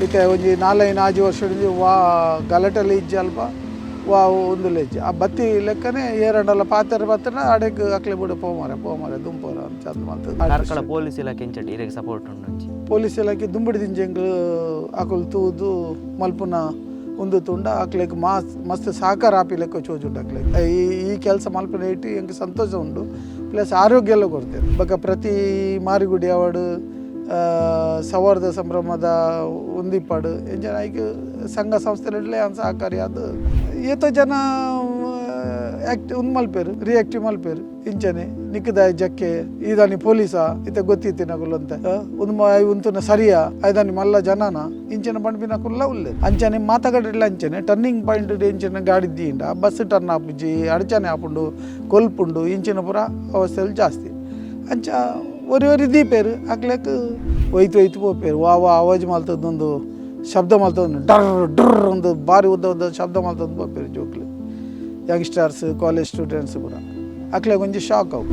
ಇತ್ತೆ ಒಂಜಿ ನಾಲೈನ್ ಆಜಿ ವರ್ಷ ವಾ ಗಲಾಟೆಲ್ಲ ಇಜ್ಜಿ ಅಲ್ಪ ವಾ ಒಂದು ಇಜ್ಜಿ. ಆ ಬತ್ತಿ ಲೆಕ್ಕನೆ ಏರಂಡಲ ಪಾತೆರ ಬತ್ತನ ಅಡೆಕ್ ಅಕ್ಲೆ ಬುಡ ಪೋಮಾರೆ ಪೋಮಾರೆ ದುಂಪೋರ ಚಂದ ಮಲ್ತದ. ಕಾರ್ಕಳ ಪೊಲೀಸ್ ಇಲಾಖೆ ಇಂಚಡ್ ಇರೆಗ್ ಸಪೋರ್ಟ್ ಉಂಡು ಒಂಜಿ? ಪೊಲೀಸ್ ಇಲಾಖೆ ದುಂಬಿಡಿ ದಿಂಜೆಂಗ್ ಅಕುಲು ತೂದು ಮಲ್ಪುನ ಉಂದು ತುಂಡ ಅಕ್ಲೆಗ್ ಮಾಸ್ ಮಸ್ತ್ ಸಹಕಾರ ಆಪಿ ಲೆಕ್ಕ ಚೋಜುಂಡು ಅಕ್ಲೆಗ್. ಈ ಈ ಕೆಲಸ ಮಲ್ಪುನ ಇಟ್ಟು ಎಂಕ್ ಸಂತೋಷ ಉಂಡು, ಪ್ಲಸ್ ಆರೋಗ್ಯ ಎಲ್ಲ ಕೊರ್ತೇವೆ. ಬೊಕ ಪ್ರತಿ ಮಾರಿಗುಡಿ ಅವಡು ಸೌಹಾರ್ದ ಸಂಭ್ರಮದ ಉಂದಿಪ್ಪಾಡು ಎಂಚನ ಐಕ್ ಸಂಘ ಸಂಸ್ಥೆಲೆಡ್ಲೆ ಸಹಕಾರಿ ಆದ್ ಏತೋ ಜನ ಆಕ್ಟ್ ಉಂದು ಮಲ್ಪೇರು, ರಿಯಾಕ್ಟಿವ್ ಮಲ್ಪೇರು. ಇಂಚನೆ ನಿಕ್ಕದಾಯ ಜಕ್ಕೆ ಈದಾನಿ ಪೊಲೀಸಾ ಇತ್ತೆ ಗೊತ್ತಿತ್ತಿನಕುಲು ಅಂತ ಉಂದು ಉಂತುನ ಸರಿಯಾ ಐದಾನಿ ಮಲ್ಲ ಜನನ ಇಂಚನ ಪಂಡ್ಪಿನಕುಲ್ಲ ಉಲ್ಲೆ. ಅಂಚನೆ ಮಾತಗಡೆಡ್ಲ ಅಂಚನೆ ಟರ್ನಿಂಗ್ ಪಾಯಿಂಟ್ ಇಂಚಿನ ಗಾಡಿ ದೀಂಡ ಬಸ್ ಟರ್ನ್ ಆಪುಜಿ, ಅಡಚಣೆ ಆಪುಂಡು, ಕೊಲ್ಪುಂಡು, ಇಂಚಿನ ಪೂರ ಅವಸ್ಥೆಲು ಜಾಸ್ತಿ. ಅಂಚ ಒರಿ ಒರಿ ದೀಪೇರು ಅಕ್ಲೆಕ್ ಒಯ್ತು ಒಯ್ತು ಪೋಪೇರು. ವಾ ವಾ ಆವಾಜ್ ಮಲ್ತದೊಂದು ಶಬ್ದ ಮಲ್ತದೊಂದು ಡರ್ ಡರ್ ಒಂದು ಬಾರಿ ಉದ್ದ ಉದ್ದ ಶಬ್ದ ಮಲ್ತೊಂದು ಪೋಪೇರು ಜೋಕ್ಲು, youngsters, college students ಪೂರ. ಅಕ್ಲೆಗ್ ಒಂಜಿ ಶಾಕ್ ಅವು.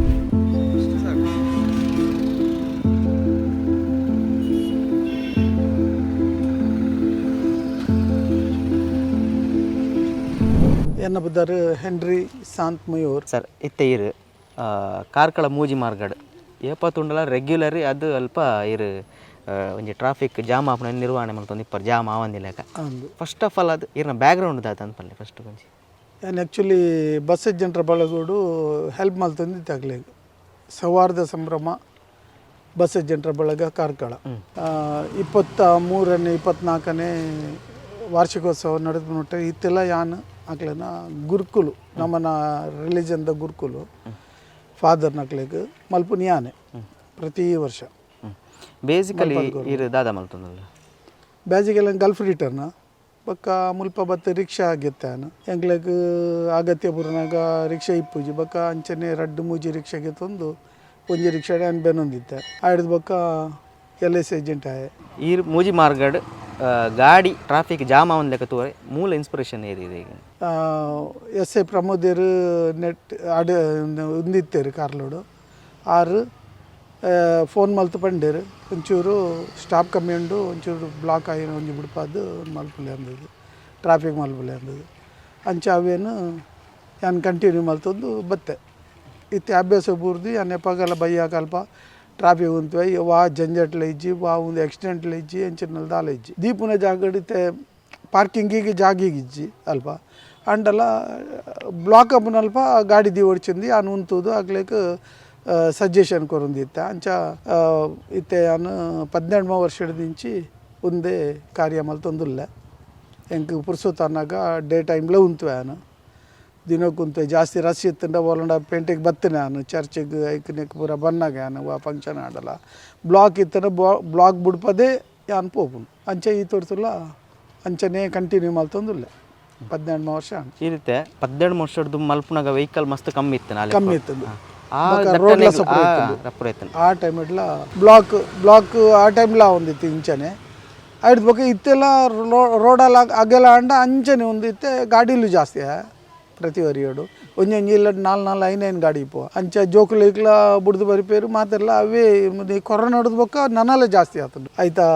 ಎನ್ನ ಬುದ್ಧರು ಹೆನ್ರಿ ಶಾಂತ್ ಮಯೂರ್. ಸರ್, ಇತ್ತೆ ಇರು ಕಾರ್ಕಳ ಮೂಜಿ ಮಾರ್ಗಡ್ ಏಪ ತುಂಡಲ ರೆಗ್ಯುಲರ್ ಅದು ಅಲ್ಪ ಇರು ಒಂಜಿ ಟ್ರಾಫಿಕ್ ಜಾಮ್ ಆಪುನ ನಿರ್ವಹಣೆ ಮಲ್ತೊಂದು ಇಪ್ಪರ್, ಜಾಮ್ ಆವಂದಿಲೆಕ. ಅಂದು. First of all ಅದು ಇರ್ನ ಬ್ಯಾಕ್ಗ್ರೌಂಡ್ ದಾದ ಅಂತ ಪನ್ಲೆ ಫಸ್ಟ್ ಒಂಜಿ. ನಾನು ಆ್ಯಕ್ಚುಲಿ ಬಸ್ ಜನರ ಬಳಗೋಡು ಹೆಲ್ಪ್ ಮಲ್ತೊಂದಿತ್ತೆ ಅಕ್ಲೆಗ್. ಸೌಹಾರ್ದ ಸಂಭ್ರಮ ಬಸ್ ಜನರ ಬಳಗ ಕಾರ್ಕಳ 23ನೇ 24ನೇ ವಾರ್ಷಿಕೋತ್ಸವ ನಡೆದು ನೋಟ. ಇತ್ತೆಲ್ಲ ಯಾನ್ ಅಕ್ಲೆನ ಗುರುಕುಲು, ನಮ್ಮನ ರಿಲಿಜನ್ದ ಗುರುಕುಲು ಫಾದರ್ನಕ್ಲೆಗ್ ಮಲ್ಪುನ ಯಾನೆ ಪ್ರತಿ ವರ್ಷ. ಬೇಸಿಕಲಿ ಇರು ದಾದ ಮಲ್ತೊಂದುಲ್ಲ? ಬ್ಯಾಜಿಗೆಲ್ಲ ಗಲ್ಫ್ ರಿಟರ್ನ್ ಬೊಕ್ಕ ಮುಲ್ಪ ಬತ್ತು ರಿಕ್ಷಾ ಗೆತ್ತಾನ. ಎಂಕ್ಲೆಗ್ ಅಗತ್ಯ ಪೂರ್ಣಾಗ ರಿಕ್ಷಾ ಇಪ್ಪುಜಿ. ಬೊಕ್ಕ ಅಂಚನೆ ರಡ್ಡ್ ಮೂಜಿ ರಿಕ್ಷಾ ಗೆತ್ತೊಂದು ಒಂಜಿ ರಿಕ್ಷಾ ಯಾನ್ ಬೆನೊಂದಿತ್ತೆ. ಆಯ್ದು ಬೊಕ್ಕ L I C agent ಆಯೆ. ಈರ್ ಮೂಜಿ ಮಾರ್ಗಡ್ ಗಾಡಿ ಟ್ರಾಫಿಕ್ ಜಾಮ್ ಆವಂದ್ ಲೆಕ್ಕ ತೂವರೆ ಮೂಲ ಇನ್ಸ್ಪಿರೇಷನ್ ಏರಿ ಈಗ? ಎಸ್ I ಪ್ರಮೋದೇರು net ಅಡ ಉಂದಿತ್ತೇರು ಕಾರ್ಲೋಡು. ಆರು ಫೋನ್ ಮಲ್ತು ಪಂಡೇರು, ಒಂಚೂರು ಸ್ಟಾಪ್ ಕಮ್ಮಿ ಉಂಡು, ಒಂಚೂರು ಬ್ಲಾಕ್ ಆಯಿನ ಒಂಜಿ ಬುಡ್ಪಾದು ಮಲ್ಪುಲೆ ಅಂದದ್ದು, ಟ್ರಾಫಿಕ್ ಮಲ್ಪುಲೆ ಅಂದದ್ದು. ಅಂಚ ಅವೇನು ಯಾನ್ ಕಂಟಿನ್ಯೂ ಮಲ್ತೊಂದು ಬತ್ತೆ. ಇತ್ತೆ ಅಭ್ಯಾಸ ಬೂರ್ದು ಯಾನ್ ಎಪಗಲ ಬಯ್ಯಾಕ ಅಲ್ಪ ಟ್ರಾಫಿಕ್ ಉಂತುವೆ. ವಾ ಜಂಜಟ್ಲ ಇಜ್ಜಿ, ವಾ ಒಂದು ಆಕ್ಸಿಡೆಂಟ್ಲ ಇಜ್ಜಿ, ಎಂಚಿನ ದಾಲ ಇಜ್ಜಿ. ದೀಪುನ ಜಾಗಡ್ ಇತ್ತೆ ಪಾರ್ಕಿಂಗಿಗೆ ಜಾಗಿಗೆ ಇಜ್ಜಿ ಅಲ್ಪ. ಅಂಡಲ ಬ್ಲಾಕ್ ಅಪ್ಪನಲ್ಪ ಗಾಡಿ ದೀವೊಡ್ಚಿಂದು ಯಾನ್ ಉಂತುದು ಅಕ್ಲೆಗ್ ಸಜೆಷನ್ ಕೊರೊಂದಿತ್ತೆ. ಅಂಚ ಇತ್ತೆ ಯಾನ್ 18 ವರ್ಷದಿಂಚಿ ಒಂದೇ ಕಾರ್ಯ ಮಲ್ತೊಂದುಲ್ಲೆ. ಎಂಕ್ ಪುರ್ಸೊತ್ತು ಅನ್ನಾಗ ಡೇ ಟೈಮ್ಲ ಉಂತುವೆ ಯಾನ್, ದಿನಕ್ಕೆ ಉಂತುವೆ. ಜಾಸ್ತಿ ರಶ್ ಇತ್ತಂಡ ಓಲಂಡ ಪೇಂಟೆಗೆ ಬತ್ತನೆ ಯಾನು, ಚರ್ಚಿಗೆ ಐಕ್ ನೆಕ್ ಪೂರ ಬನ್ನಾಗ ಯಾನು ವಾ ಫಂಕ್ಷನ್ ಆಡಲ ಬ್ಲಾಕ್ ಇತ್ತಂಡ ಬ್ಲಾಕ್ ಬುಡ್ಪದೇ ಯಾನ್ ಪೋಪುಂಡು. ಅಂಚ ಈ ತೋರ್ತುಲ ಅಂಚನೆ ಕಂಟಿನ್ಯೂ ಮಲ್ತೊಂದುಲ್ಲೆ 18 ವರ್ಷ ಆಂಡ್. ಈ ರೀತಿ 18 ವರ್ಷದ ಮಲ್ಪುನಾಗ ವೆಹಿಕಲ್ ಮಸ್ತ್ ಕಮ್ಮಿ ಇತ್ತು ನಾಳೆ. ಕಮ್ಮಿ ಇತ್ತಂದು. ಆ ಬೊಕ್ಕ ದಟ್ಟಣೆಗ್- ರೋಡ್ಲ ಸಪೂರ ಆ, ಇತ್ತುಂಡು. ರಪ್ಪುರ ಇತ್ತುಂಡು. ಆ ಟೈಮ್ ಇಡ್ಲ ಬ್ಲಾಕ್ ಬ್ಲಾಕ್ ಆ ಟೈಮ್ಲ ಒಂದಿತ್ತು ಇಂಚನೆ. ಆಯ್ತು, ಬೊಕ್ಕ ಇತ್ತೆಲ್ಲ ರೋಡಲ್ಲ ಅಗೆಲ ಅಂಡ ಅಂಚನೆ ಒಂದು ಇತ್ತೆ ಗಾಡಿಲು ಜಾಸ್ತಿ. ಪ್ರತಿ ಒರಿಯೋಡು ಒಂಜೊಂಜಿ ಇಲ್ಲ ನಾಲ್ ನಾಲ್ ಐನ್ ಐನ್ ಗಾಡಿ ಇಪ್ಪು. ಅಂಚ ಜೋಕುಲು ಬುಡ್ದು ಬರಿಪೇರು ಮಾತೆಲ್ಲ. ಅವೇ ಈ ಕೊರೋನಾ ಹಿಡ್ದು ಬೊಕ್ಕ ನನಲ ಜಾಸ್ತಿ ಆತುಂಡು. ಆಯ್ತಾ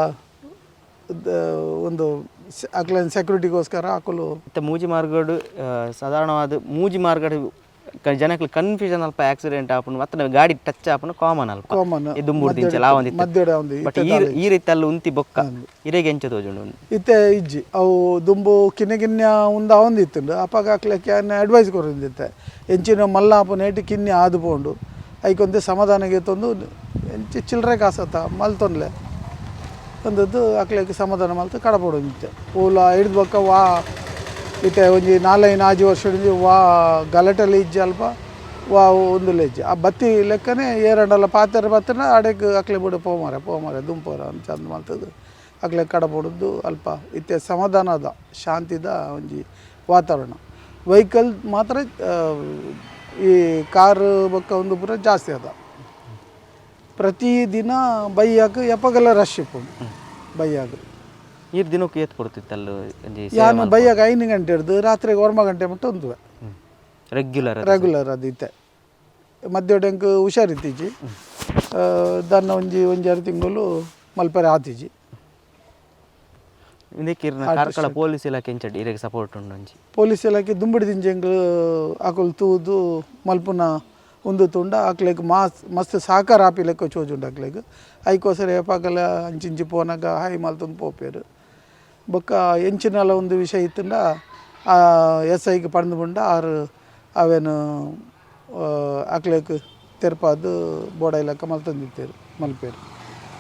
ಒಂದು ಅಕ್ಲೆನ ಸೆಕ್ಯೂರಿಟಿಗೋಸ್ಕರ ಅಕುಲು. ಇತ್ತೆ ಮೂಜಿ ಮಾರ್ಗಡ್ ಸಾಧಾರಣವಾದ ಮೂಜಿ ಮಾರ್ಗಡ್ ಜನಕ್ಲು ಕನ್ಫ್ಯೂಷನ್ ಅಲ್ಪ ಆಕ್ಸಿಡೆಂಟ್ ಆಪುಂಡು ಮತ್ತೆ ಗಾಡಿ ಟಚ್ ಆಪುಂಡು, ಕಾಮನ್ ಅಲ್ಪ. ಕಾಮನ್. ಈ ದುಂಬುಡ್ದು ಇಂಚಲ ಆವೊಂದಿತ್ತು. ಮಧ್ಯಡ ಒಂದು. ಬಟ್ ಈ ಈ ರೀತಿ ಅಲ್ಲಿ ಉಂತಿ ಬೊಕ್ಕ ಇರೆಗೆ ಎಂಚ ತೋಜುಂಡು? ಇತ್ತೆ ಇಜ್ಜಿ. ಅವು ದುಂಬು ಕಿನ್ಯ ಕಿನ್ಯ ಉಂದು ಆವೊಂದಿತ್ತುಂಡು. ಅಪಗ ಅಕ್ಲೆಗ್ ಯಾನ್ ಅಡ್ವೈಸ್ ಕೊರೊಂದಿತ್ತೆ, ಎಂಚಿನ ಮಲ್ಲ ಆಪುನೇಟ್ ಕಿನ್ಯ ಆದು ಪೋಂಡು, ಐಕೊಂತೆ ಸಮಾಧಾನ ಗೆತ್ತೊಂದು ಎಂಚಿ ಚಿಲ್ಲರೆ ಕಾಸತ್ತ ಮಲ್ತೊನ್ಲೆ ಒಂದದ್ದು ಅಕ್ಲೆಗ್ ಸಮಾಧಾನ ಮಲ್ತು ಕಡಪಡೊಂದಿತ್ತೆ. ಓಲ ಹಿಡ್ದು ಬೊಕ್ಕ ವಾ ಇತ್ತೆ ಒಂಜಿ ನಾಲೈನ್ ಆಜಿ ವರ್ಷ ವಾ ಗಲಾಟೆಲ್ಲ ಇಜ್ಜಿ ಅಲ್ಪ, ವಾ ಉಂದುಲ ಇಜ್ಜಿ. ಆ ಬತ್ತಿ ಲೆಕ್ಕನೆ ಏರಂಡಲ ಪಾತೆರ ಬತ್ತನ ಅಡೆಗ್ ಅಕ್ಲೆ ಬುಡ ಪೋಮಾರೆ ಪೋಮಾರೆ ದುಂಪೋರ ಚಂದ ಮಲ್ತದು ಅಕ್ಲೆ ಕಡಪಡೊಂದು. ಅಲ್ಪ ಇತ್ತೆ ಸಮಾಧಾನದ ಶಾಂತಿದ ಒಂಜಿ ವಾತಾವರಣ. ವೆಹಿಕಲ್ ಮಾತ್ರ ಈ ಕಾರ್ ಬೊಕ್ಕ ಒಂದು ಪೂರ ಜಾಸ್ತಿ ಅದ. ಪ್ರತಿದಿನ ಬಯ್ಯಾಗ ಎಪ್ಪಗಲ ರಶ್ ಇಪ್ಪುಂಡು ಬಯ್ಯಾಗ. ಈರ್ ದಿನಕ್ಕೆ ಏತ್ ಕೊಡ್ತಿತ್ತು ಅಲ್ಲ ಒಂಜಿ? ಯಾನು ಬಯ್ಯಾಗ 5 ಗಂಟೆ ಹಿಡ್ದು ರಾತ್ರಿಗೆ 9 ಗಂಟೆ ಮುಟ್ಟ ಉಂತುವೆ. ರೆಗ್ಯುಲರ್? ರೆಗ್ಯುಲರ್. ಅದು ಇತ್ತೆ ಮಧ್ಯಾಹ್ನ ಎಂಕ್ ಹುಷಾರಿತ್ತೀಜಿ ದಾನ್ನ ಒಂಜಿ ಒಂಜಾರು ತಿಂಗಳು ಮಲ್ಪರೆ ಆತಿಜಿ. ಇಂದಕ್ಕೆ ಇರ್ನ ಕಾರ್ಕಳ ಪೊಲೀಸ್ ಇಲಾಖೆ ಇಂಚಡ್ ಇರೆಗ್ ಸಪೋರ್ಟ್ ಉಂಡು ಒಂಜಿ. ಪೊಲೀಸ್ ಇಲಾಖೆ ದುಂಬುಡಿ ದಿಂಜೆಂಗ್ಲು ಅಕುಲು ತೂದು ಮಲ್ಪುನ ಉಂದು ತುಂಡ ಅಕ್ಲೆಗ್ ಮಾಸ್ ಮಸ್ತ್ ಸಹಕಾರ ಆಪಿ ಲೆಕ್ಕ ಚೋಜುಂಡು ಅಕ್ಲೆಗ್. ಐಕೋಸರ ಏಪಾಗಲ ಅಂಚಿಂಚಿ ಪೋನಾಗ ಹಾಯ್ ಮಲ್ತೊಂದು ಪೋಪೆರ್. ಬೊಕ್ಕ ಎಂಚಿನಲ ಒಂದು ವಿಷಯ ಇತ್ತುಂಡ ಎಸ್ ಐಗ್ ಪಂಡ್ ಪಂಡ ಆರು ಅವೇನು ಅಕ್ಲೆಗ್ ತೆರ್ಪಾದ್ ಬೋಡ ಇಲಾಖೆ ಮಲ್ತೊಂದಿತ್ತೆರ್ ಮಲ್ಪೆರ್.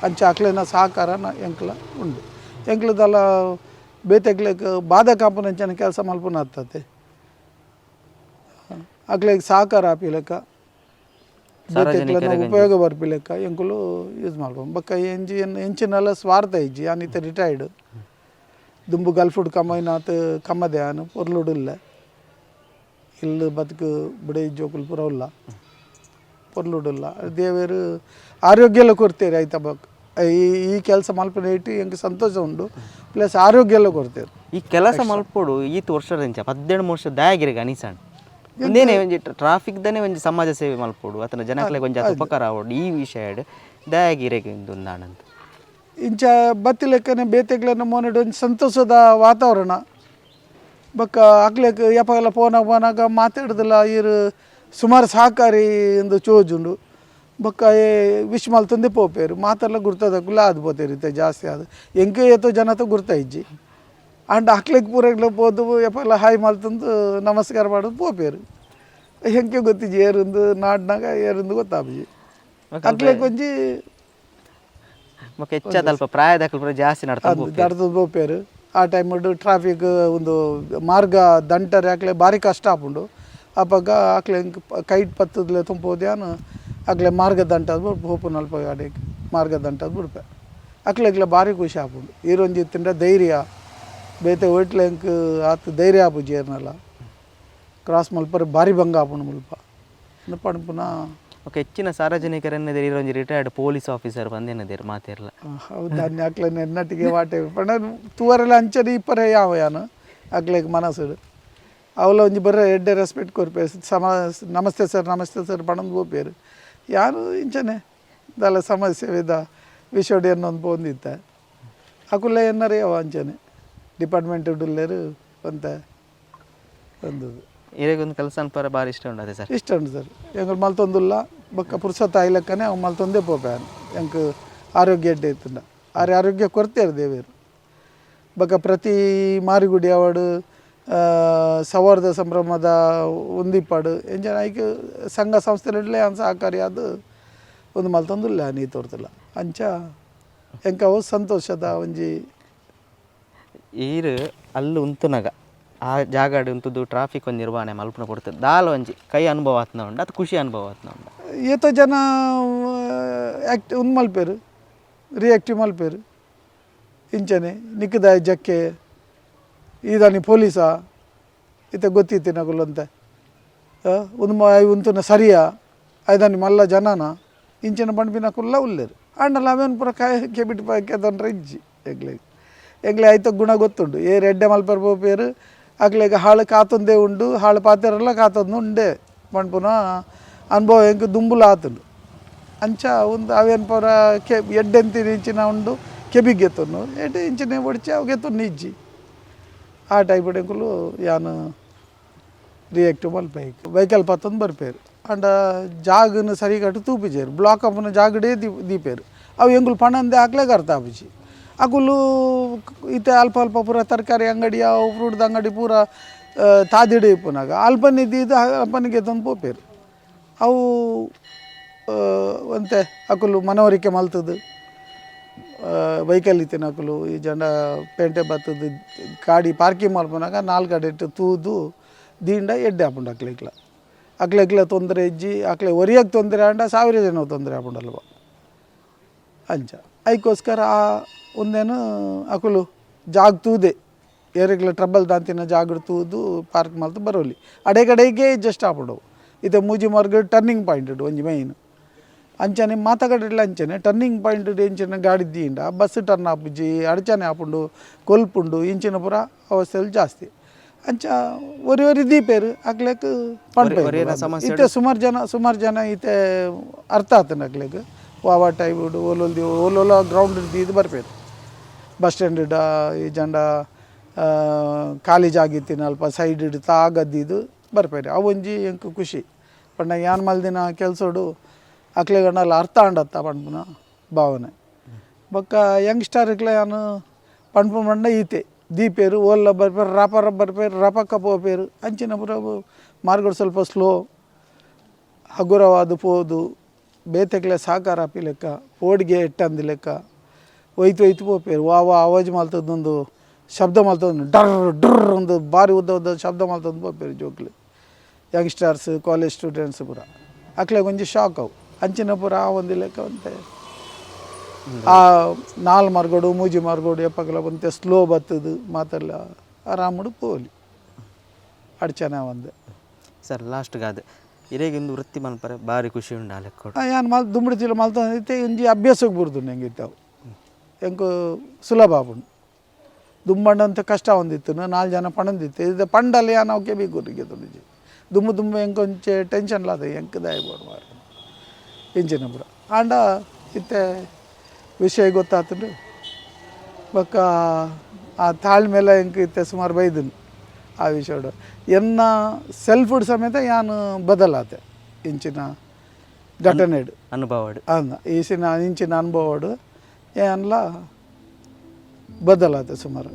ಅಂಚ ಅಕ್ಲೆನ ಸಹಕಾರನ ಎಂಕ್ಲ ಉಂಡು. ಎಂಕ್ಲದಲ್ಲ ಬೇತೆಕ್ಲೆಗ್ ಬಾಧಕ ಆಪುನಂಚಿನ ಕೆಲಸ ಮಲ್ಪುನ ಅತ್ತತೆ, ಅಕ್ಲೆಗ್ ಸಹಕಾರ ಆಪಿ ಲೆಕ್ಕ ಬೇತೆಕ್ಲೆನ ಉಪಯೋಗ ಬರ್ಪಿ ಲೆಕ್ಕ ಎಂಕುಲು ಯೂಸ್ ಮಲ್ಪು. ಬೊಕ್ಕ ಎಂಜಿ ಎಂಚಿನಲ ಸ್ವಾರ್ಥ ಇಜ್ಜಿ. ಯಾನ್ ಇತ್ತೆ ರಿಟೈರ್ಡ್, ದುಂಬು ಗಲ್ಫುಡ್ ಕಮ್ಮೈನಾತ್ ಕಮ್ಮದೆ ಯಾನ್ ಪೊರ್ಲುಡು ಇಲ್ಲ ಇಲ್ಲು ಬದುಕು ಬುಡೈ ಜೋಕುಲು ಪೂರ ಉಲ್ಲ ಪೊರ್ಲುಡುಲ್ಲ. ದೇವೆರ್ ಆರೋಗ್ಯ ಎಲ್ಲ ಕೊರ್ತೇರು ಐತ. ಬೊಕ್ಕ ಈ ಈ ಕೆಲಸ ಮಲ್ಪುನ ಇಟ್ಟು ಎಂಕ್ ಸಂತೋಷ ಉಂಡು, ಪ್ಲಸ್ ಆರೋಗ್ಯ ಎಲ್ಲ ಕೊರ್ತೇರು. ಈ ಕೆಲಸ ಮಲ್ಪೊಡು ಈತ್ ವರ್ಷದಿಂಚ 18 ವರ್ಷ ದಾಯಗಿರಿಗೆ ಅನಿಸಣ್ ಒಂದೇನೆ ಒಂಜಿ ಟ್ರಾಫಿಕ್ ದನೆ ಒಂಜಿ ಸಮಾಜ ಸೇವೆ ಮಲ್ಪೊಡು ಅತನ ಜನಕ್ಲೆಗ್ ಒಂಜಿ ಆತ್ ಉಪಕಾರ ಆವೊಡು ಈ ವಿಷಯಡ್ ದಾಯಗಿರಿಗೆ ಉಂದಾಣಂತ. ಇಂಚ ಬತ್ತಿ ಲೆಕ್ಕನೆ ಬೇತೆಗ್ಲೆನ ಮೋನೆಡ್ ಒಂಜಿ ಸಂತೋಷದ ವಾತಾವರಣ. ಬೊಕ್ಕ ಅಕ್ಲೆಗ್ ಏಪಗಲ ಪೋನಾಗ ಪೋನಾಗ ಮಾತಾಡ್ದಲ್ಲ ಈರ್ ಸುಮಾರು ಸಹಕಾರಿ ಇಂದು ಚೋಜುಂಡು. ಬೊಕ್ಕ ವಿಶ್ ಮಲ್ತೊಂದೇ ಪೋಪೆರ್ ಮಾತೆರ್ಲ ಗುರ್ತದಕುಲು ಆದ್ ಪೋತೆರ್. ಇತ್ತೆ ಜಾಸ್ತಿ ಆದ್ ಎಂಕ್ ಏತೋ ಜನತ ಗುರ್ತ ಇಜ್ಜಿ, ಆಂಡ ಅಕ್ಲೆಗ್ ಪೂರೆಗ್ಲ ಪೋದು ಏಪಲ ಹಾಯ್ ಮಲ್ತೊಂದು ನಮಸ್ಕಾರ ಮಾಡೋದು ಪೋಪೆರ್. ಎಂಕೆ ಗೊತ್ತಿಜ್ಜಿ ಏರಿಂದು ನಾಡ್ನಾಗ ಏರಿಂದು ಗೊತ್ತಾಪುಜಿ ಅಕ್ಲೆಗ್ ಒಂಜಿ. ಬೊಕ್ಕ ಹೆಚ್ಚಾದ ಅಲ್ಪ ಪ್ರಾಯದಕುಲು ಪೂರ ಜಾಸ್ತಿ ನಡ್ತೊಂದು ಪೋಪೆರ್. ದರ್ದು ಪೋಪೆರ್. ಆ ಟೈಮ್ ಟ್ರಾಫಿಕ್ ಒಂದು ಮಾರ್ಗ ದಂಟರೆ ಅಕ್ಲೆ ಭಾರಿ ಕಷ್ಟ ಆಪುಂಡು. ಅಪಗ ಅಕ್ಲೆ ಕೈಟ್ ಪತ್ತುದ್ಲೆ ತುಂಬೋದ್ಯಾನ ಅಕ್ಲೆ ಮಾರ್ಗ ದಂಟದ್ ಪೋಪುನ ಅಲ್ಪ ಅಡೆಗ್ ಮಾರ್ಗ ದಂಟದ್ ಬುಡ್ಪೆ. ಅಕ್ಲೆಗ್ಲ ಭಾರಿ ಖುಷಿ ಆಪುಂಡು. ಈರೊಂಜಿ ಇತ್ತುಂಡ ಧೈರ್ಯ ಬೇತೆ ಒಟ್ಲೆ ಎಂಕ್ ಆತ್ ಧೈರ್ಯ ಆಪುಜಿ. ಏರ್ನಲ ಕ್ರಾಸ್ ಮಲ್ಪರೆ ಭಾರಿ ಭಂಗ ಆಪುಂಡು ಮುಲ್ಪ ಇಂದು ಪನ್ಪುನ. ಬೊಕ್ಕ ಹೆಚ್ಚಿನ ಸಾರ್ವಜನಿಕರನ್ನೆದೆರ್ ಈರೊಂಜಿ retired police officer ಪಂದೇನದೆರ್ ಮಾತೆರ್ಲ. ಹೌದು, ಅಕ್ಲೆನ ಎನ್ನಟ್ಟಿಗೆ ವಾಟೆ ಪಂಡ ತೂವರೆಲ್ಲ ಅಂಚನೆ ಇಪ್ಪರೆ ಯಾವ ಯಾನು ಅಕ್ಲೆಗ್ ಮನಸ್ಸುಡು ಅವಲ ಒಂಜಿ ಬರ್ರೆ ಎಡ್ಡೆ ರೆಸ್ಪೆಕ್ಟ್ ಕೊರ್ಪೆ. ಸಮ ನಮಸ್ತೆ ಸರ್ ನಮಸ್ತೆ ಸರ್ ಪಣೊಂದು ಪೋಪೆರ್. ಯಾರು ಇಂಚನೆ ದಾಲ ಸಮಾಜ ಸೇವೆದ ವಿಷಯಡ್ ಎನ್ನೊಂದು ಪೋಂದಿತ್ತೆ. ಅಕುಲೆ ಎನ್ನರೆ ಯಾವ ಅಂಚನೆ ಡಿಪಾರ್ಟ್ಮೆಂಟ್ ಉಲ್ಲೇರು ಒಂತೆ ಒಂದು. ಇರೆಗೊಂದು ಕೆಲಸ ಅನ್ಪರ ಭಾರಿ ಇಷ್ಟ ಉಂಡು ಅದೇ ಸರ್. ಇಷ್ಟ ಉಂಟು ಸರ್, ಎಂಕುಲು ಮಲ್ತೊಂದುಲ್ಲ. ಬೊಕ್ಕ ಪುರ್ಸೊತ್ತು ಆಯಿ ಲೆಕ್ಕನೆ ಅವು ಮಲ್ತೊಂದೇ ಪೋಪೆ. ಎಂಕ್ ಆರೋಗ್ಯ ಎಡ್ಡೆ ಇತ್ತುಂಡ ಆರೆ ಆರೋಗ್ಯ ಕೊರ್ತೇರು ದೇವೆರ್. ಬೊಕ್ಕ ಪ್ರತಿ ಮಾರಿಗುಡಿ ಅವಡು ಸೌಹಾರ್ದ ಸಂಭ್ರಮದ ಉಂದಿಪ್ಪಡು ಎಂಚನ ಐಕ್ ಸಂಘ ಸಂಸ್ಥೆಲೆಡ್ಲೆ ಯಾನ್ ಸಹಕಾರಿಯಾದ್ ಒಂದು ಮಲ್ತೊಂದುಲ್ಲ ನೀ ತೋರ್ತುಲ್ಲ. ಅಂಚ ಎಂಕ್ ಅವು ಸಂತೋಷದ ಒಂಜಿ. ಈರ್ ಅಲ್ಲು ಉಂತುನಗ ಆ ಜಾಗಡ್ ಉಂತುದು ಟ್ರಾಫಿಕ್ ಒಂಜಿ ನಿರ್ವಹಣೆ ಮಲ್ಪುನ ಕೊಡ್ತದೆ ದಾಲ ಒಂಜಿ ಕೈ ಅನುಭವ ಆತ್ನ ಉಂಡು ಅದು ಖುಷಿ ಅನುಭವ ಆತ್ನ ಉಂಡು. ಏತೋ ಜನ ಆ್ಯಕ್ಟ್ ಉಂದು ಮಲ್ಪೆರ್, ರಿಯಾಕ್ಟಿವ್ ಮಲ್ಪೆರ್. ಇಂಚನೆ ನಿಕ್ಕುದಾಯ ಜಕ್ಕೆ ಈದಾನಿ ಪೊಲೀಸಾ ಇತ್ತೆ ಗೊತ್ತಿತ್ತಿನಕುಲು ಅಂತೆ ಉಂದು ಉಂತುನ ಸರಿಯಾ ಐದಾನಿ ಮಲ್ಲ ಜನನ ಇಂಚಿನ ಪನ್ಪಿನಕುಲ್ಲ ಉಲ್ಲೆರ್. ಆಂಡಲ ಅವೇನು ಪೂರ ಕಾಯ ಕೆಬಿಟ್ ಕೆದೊಂಡ್ರೆ ಇಜ್ಜಿ. ಎಂಕ್ಲೆಗ್ ಎಂಕ್ಲೆ ಐತ ಗುಣ ಗೊತ್ತುಂಡು. ಏರ್ ಎಡ್ಡೆ ಮಲ್ಪೆರ್ ಪೋಪೆರ್ ಅಕ್ಲೆಗ್ ಹಾಳು ಕಾತೊಂದೇ ಉಂಡು, ಹಾಳು ಪಾತೆರಲ್ಲ ಕಾತೊಂದು ಉಂಡೆ ಪನ್ಪುನ ಅನುಭವ ಎಂಕ್ ದುಂಬುಲ ಆತುಂಡು. ಅಂಚ ಉಂದು ಅವೇನು ಪೂರ ಕೆ ಎಡ್ಡೆಂತಿನ ಇಂಚಿನ ಉಂಡು ಕೆಬಿಗೆ ಗೆತ್ತೊನ್ನು ಎಡ್ಡೆ ಇಂಚಿನ ಒಡಿಚಿ ಅವು ಗೆತ್ತೊನ್ನು ಇಜ್ಜಿ. ಆ ಟೈಪ್ ಎಂಕುಲು ಯಾನ್ ರಿಯಾಕ್ಟಿವ್ ಮಲ್ಪೆ ವೆಹಿಕಲ್ ಪತ್ತೊಂದು ಬರ್ಪೇರು. ಆಂಡ ಜಾಗನ ಸರಿಗಟ್ಟು ತೂಪಿಜೆರ್, ಬ್ಲಾಕ್ ಆಪುನ ಜಾಗಡೇ ದೀಪೇರು. ಅವು ಎಂಕುಲು ಪಣಂದೆ ಅಕ್ಲೆಗ್ ಅರ್ಥ ಆಪುಜಿ. ಅಕುಲು ಇತ್ತೆ ಅಲ್ಪ ಅಲ್ಪ ಪೂರ ತರಕಾರಿ ಅಂಗಡಿ ಅವು ಫ್ರೂಟ್ದ ಅಂಗಡಿ ಪೂರ ತಾದಿಡೆ ಇಪ್ಪುನಾಗ ಅಲ್ಪನೆ ದೀದ್ ಅಲ್ಪನೆ ಗೆತ್ತೊಂದು ಪೋಪೇರು. ಅವು ಒಂತೆ ಅಕುಲು ಮನವರಿಕೆ ಮಲ್ತದು ವೆಹಿಕಲ್ ಇತ್ತಿನಕುಲು ಈ ಜನ ಪೇಂಟೆ ಬತ್ತದು ಗಾಡಿ ಪಾರ್ಕಿಂಗ್ ಮಲ್ಪುನಗ ನಾಲ್ಕು ಕಡೆಟ್ ತೂದು ದೀಂಡ ಎಡ್ಡೆ ಆಪುಂಡು ಅಕ್ಲೆಗ್ಲ. ಅಕ್ಲೆಗ್ಲ ತೊಂದರೆ ಇಜ್ಜಿ. ಅಕ್ಲೆ ಒರಿಯಗ್ ತೊಂದರೆ ಆಂಡ ಸಾವಿರ ಜನ ತೊಂದರೆ ಆಪುಂಡಲ್ವ. ಅಂಚ ಐಕೋಸ್ಕರ ಆ ಉಂದೆನು ಅಕುಲು ಜಾಗ ತೂದೆ ಏರೆಗ್ಲ ಟ್ರಬಲ್ ದಾಂತಿನ ಜಾಗಡ್ ತೂದು ಪಾರ್ಕ್ ಮಲ್ತ್ ಬರೋಲಿ. ಅಡೆ ಕಡೆಗೆ ಜಸ್ಟ್ ಆಪುಂಡು. ಇತ್ತೆ ಮೂಜಿ ಮಾರ್ಗ ಟರ್ನಿಂಗ್ ಪಾಯಿಂಟ್ ಒಂಜಿ ಮೈನ್ ಅಂಚನೆ ಮಾತ ಕಡೆಟ್ಲ ಅಂಚನೆ ಟರ್ನಿಂಗ್ ಪಾಯಿಂಟ್ ಇಂಚಿನ ಗಾಡಿ ದೀಂಡ ಬಸ್ ಟರ್ನ್ ಆಪುಜಿ, ಅಡಚಣೆ ಆಪುಂಡು, ಕೊಲ್ಪುಂಡು, ಇಂಚಿನ ಪೂರ ಅವಸ್ಥೆಲು ಜಾಸ್ತಿ. ಅಂಚ ಒರಿ ಒರಿ ದೀಪೇರು ಅಕ್ಲೆಗ್ ಪನ್ಪೆರ್. ಒರಿಯನ ಸಮಸ್ಯೆ ಇತ್ತೆ ಸುಮಾರು ಜನ ಇತ್ತೆ ಅರ್ಥ ಆತುಂಡು ಅಕ್ಲೆಗ್. ವಾವಾ ಟೈಮ್ ಓಲೋಲ್ ಓಲೋಲ ಗ್ರೌಂಡ್ ದೀದ್ ಬರ್ಪೇರು. ಬಸ್ ಸ್ಟ್ಯಾಂಡ್ ಈ ಜಂಡ ಖಾಲಿ ಜಾಗ ಇತ್ತಿನ ಅಲ್ಪ ಸೈಡ್ ತಾಗದ್ದಿದ್ದು ಬರ್ಪೇರು. ಅವೊಂಜಿ ಎಂಕ್ ಖುಷಿ ಪಂಡ ಯಾನ್ ಮಲ್ದಿನ ಕೆಲಸಡು ಅಕ್ಲೆಗಂಡಲ ಅರ್ಥ ಆಂಡತ್ತ ಪನ್ಪುನ ಭಾವನೆ. ಬೊಕ್ಕ ಯಂಗ್ಸ್ಟರ್ಗ್ಲ ಯಾನ್ ಪನ್ಪು ಪಂಡ ಈತೆ ದೀಪೇರು, ಓಲ್ಲ ಬರ್ಪೇರು, ರಪ ರಪ ಬರ್ಪೇರು, ರಪಕ್ಕ ಪೋಪೇರು. ಅಂಚಿನ ಪೂರ ಮಾರ್ಗಡ್ ಸ್ವಲ್ಪ ಸ್ಲೋ ಹಗುರವಾದ ಪೋದು ಬೇತೆಕ್ಲೆ ಸಹಕಾರ ಆಪಿ ಲೆಕ್ಕ, ಪೋಡಿಗೆ ಎಟ್ಟಂದಿ ಲೆಕ್ಕ ಒಯ್ತು ಒಯ್ತು ಪೋಪೇರು. ವಾ ವಾ ಆವಾಜ್ ಮಲ್ತದೊಂದು ಶಬ್ದ ಮಲ್ತೊಂದು ಡರ್ ಡರ್ ಒಂದು ಬಾರಿ ಉದ್ದ ಉದ್ದ ಶಬ್ದ ಮಲ್ತೊಂದು ಪೋಪೇರು ಜೋಕ್ಲು, ಯಂಗ್ಸ್ಟರ್ಸ್, ಕಾಲೇಜ್ ಸ್ಟೂಡೆಂಟ್ಸ್ ಪೂರ. ಅಕ್ಲೆಗ್ ಒಂಜಿ ಶಾಕ್ ಅವು. ಅಂಚಿನ ಪೂರ ಆ ಒಂದು ಲೆಕ್ಕ ಒಂತೆ ಆ ನಾಲ್ ಮಾರ್ಗೋಡು ಮೂಜಿ ಮಾರ್ಗೋಡು ಎಪ್ಪಗಲ ಒಂತೆ ಸ್ಲೋ ಬತ್ತದು ಮಾತೆಲ್ಲ ಆರಾಮಡು ಪೋಲಿ, ಅಡ್ಚನೆ ಒಂದೆ. ಸರ್, ಲಾಸ್ಟ್ಗಾದ್ ಇರೆಗಿಂದು ವೃತ್ತಿ ಮಲ್ಪರೆ ಬಾರಿ ಖುಷಿ ಉಂಡು ಆ ಲೆಕ್ಕೊಡು. ಯಾನ್ ಮಲ್ ದುಂಬುಡ್ತಿಲ್ಲ ಮಲ್ತೊಂದು ಒಂಜಿ ಅಭ್ಯಾಸಕ್ಕೆ ಬುಡ್ದು ಎಂಕ್ ಇತ್ತವು ಎಂಕ್ ಸುಲಭ ಆಪುಂಡು. ದುಂಬಂಡಂತ ಕಷ್ಟ ಒಂದಿತ್ತು, ನಾಲ್ ಜನ ಪಣಂದಿತ್ತು. ಇದು ಪಂಡಲ್ಲಿ ಯಾನ್ ಅವು ಕೆಬಿ ಗುರಿಗೆ ತುಳಿಜಿ. ದುಂಬು ದುಂಬು ಎಂಕ್ ಒಂಚೆ ಟೆನ್ಷನ್ ಲಾದ, ಎಂಕ್ ದಾಯ ಬೋಡು ಮಾರ್ರೆ ಇಂಚಿನ ಪೂರ. ಆಂಡ ಇತ್ತೆ ವಿಷಯ ಗೊತ್ತಾತುಂಡು. ಬೊಕ್ಕ ಆ ತಾಳ್ಮೆಲ ಎಂಕ್ ಇತ್ತೆ ಸುಮಾರು ಬೈದುಂಡು. ಆ ವಿಷಯಡು ಎನ್ನ ಸೆಲ್ಫುಡ್ ಸಮೇತ ಯಾನ್ ಬದಲಾತೆ ಇಂಚಿನ ಘಟನೆಡ್. ಅನುಭವಡ್. ಅಂದ ಈಸಿನ ಇಂಚಿನ ಅನುಭವಡು ಏನ್ಲ ಬದಲಾತೆ ಸುಮಾರು.